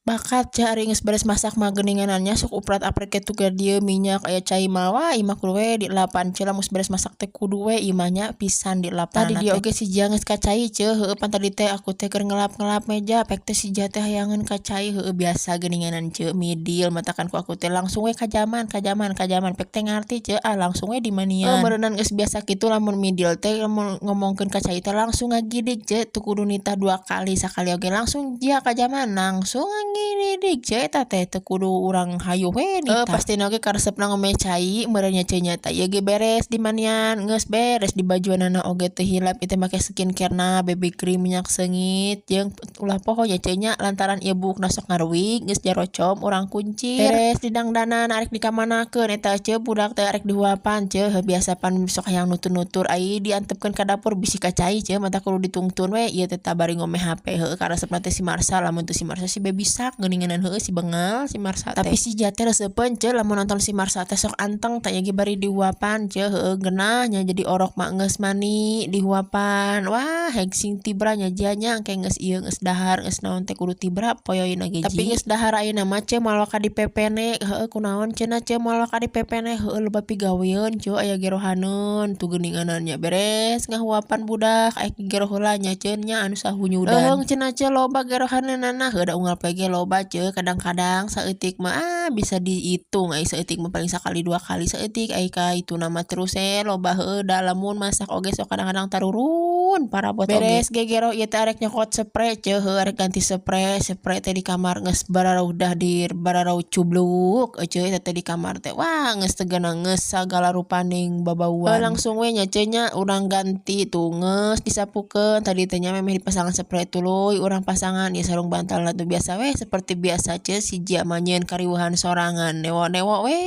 Bakat ceu ari geus beres masak mah geuninganan nya sok uprat-apret kitu ka dieu minyak aya cai mah wah ieu mah kudu we dielapan ceu lamun geus beres masak teh kudu we ieu mah nya pisan dielapan. Tadi dieu oge si Jia geus ka cai ceu heueuh pan tadi teh aku teh keur ngelap-ngelap meja pek teh si Jia teh hayangeun ka cai heueuh biasa geuninganan ceu midil matakan ku aku teh langsung we ka jaman ka jaman ka jaman pek teh ngarti ceu ah langsung we dimanian. Meureunan geus biasa kitu lamun midil teh lamun ngomongkeun ka cai teh langsung ngagidig ceu teu kudu nitah dua kali sakali oge langsung Jia ka jaman langsung ngagidig ceu eta teh teu kudu urang hayu we nitah. Pastina oge karesepna ngome cai meureun nya ceu nya tah ieu ge beres dimanian geus beres dibajuanana oge teu hilap ieu teh make skincare na BB cream minyak seungit jeung ulah poho nya ceu nya lantaran ieu buukna sok ngaruwig geus jarocom urang kuncir. Beres didangdanan arek dikamanakeun eta ceu budak teh arek dihuapan ceu heuh biasa pan sok hayang nutur-nutur ai diantepkeun ka dapur bisi ka cai ceu matak kudu ditungtun we ieu teh tah bari ngome hape heueuh karesepna teh si Marsa lamun teu si Marsa si Baby Shark geuninganan heueuh si bengal si Marsa teh. Tapi si Jia teh reseupeun ceu lamun nonton si Marsa teh sok anteng tah ieu ge bari dihuapan ceu heueuh geunah nya jadi orok mah geus mani dihuapan wah heg sing tibra nya Jia nya engke geus ieu geus dahar geus naon teh kudu tibra poyoyna ge ji. Tapi geus dahar ayeuna mah ceu moal waka dipepene heueuh kunaon cenah ceu moal waka dipepene heueuh loba pigaweun ceu aya gerohaneun tuh geuninganan nya beres ngahuapan budak aya gero heula nya ceu nya anu sahunyudan. Leuheung cenah ceu loba gerohaneunana heueuh da unggal poe ge loba ceu kadang-kadang saeutik mah ah bisa diitung ai saeutik mah paling sakali dua kali saeutik ai ka ituna mah terus we loba heueuh da lamun masak oge sok kadang-kadang tarurun parabot oge. Beres gegero ieu teh arek nyokot sepre ceu heueuh arek ganti sepre, sepre teh di kamar geus bararaudah di bararau cubluk euceu eta teh di kamar teh wah geus teu geunah geus sagala rupaning babauan. Langsung we nya ceu nya urang ganti tuh geus disapukeun tadi teh nya memeh dipasangan sepre tuluy urang pasangan ieu sarung bantalna tuh biasa we seperti biasa ceu si Jia mah nyieun kariweuhan sorangan newo-newo we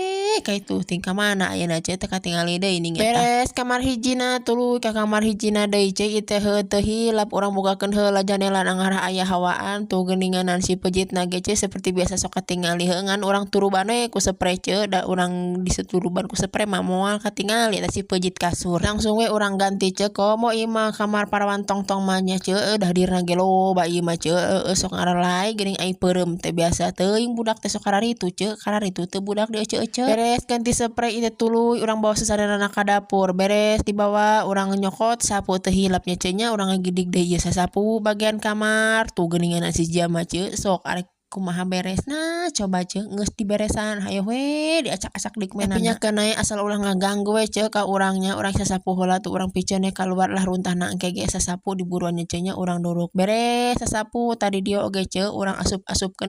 ka itu ting ka mana ayeuna ceu teu katingali deui ning eta. Beres kamar hijina tuluy ka kamar hijina deui ceu ieu teh heueuh teu hilap urang bukakeun heula janela ngarah aya hawaan tuh geuninganan si pejitna ge ceu seperti biasa sok katingali heueuh ngan urang turuban we ku sepre ceu da urang disuturuban ku sepre mah moal katingali eta si pejit kasur. Langsung we urang ganti ceu komo ieu mah kamar parawan tongtong mah nya ceu dah dirna ge loba ieu mah ceu heueuh sok ngaralay geuning ai peureum teh biasa teuing budak teh sok kararitu ceu kararitu teu budak dieuceu-euceu. Beres ganti sepre ieu teh tuluy urang bawa sasarenana ka dapur beres dibawa urang nyokot sapu teu hilap nya ceu nya urang ngagidig deui ieu sasapu bagian kamar tuh geuningan si Jia mah ceu sok arek kumaha beresna coba ceu geus diberesan hayoh we diacak-acak deui ku manehna. Tapi nya keun we asal ulah ngaganggu we ceu ka urang nya urang sasapu heula tuh urang piceun we kaluar lah runtahna engke ge sasapu diburuan nya ceu nya urang duruk. Beres sasapu tadi dieu oge ceu urang asup-asupkeun.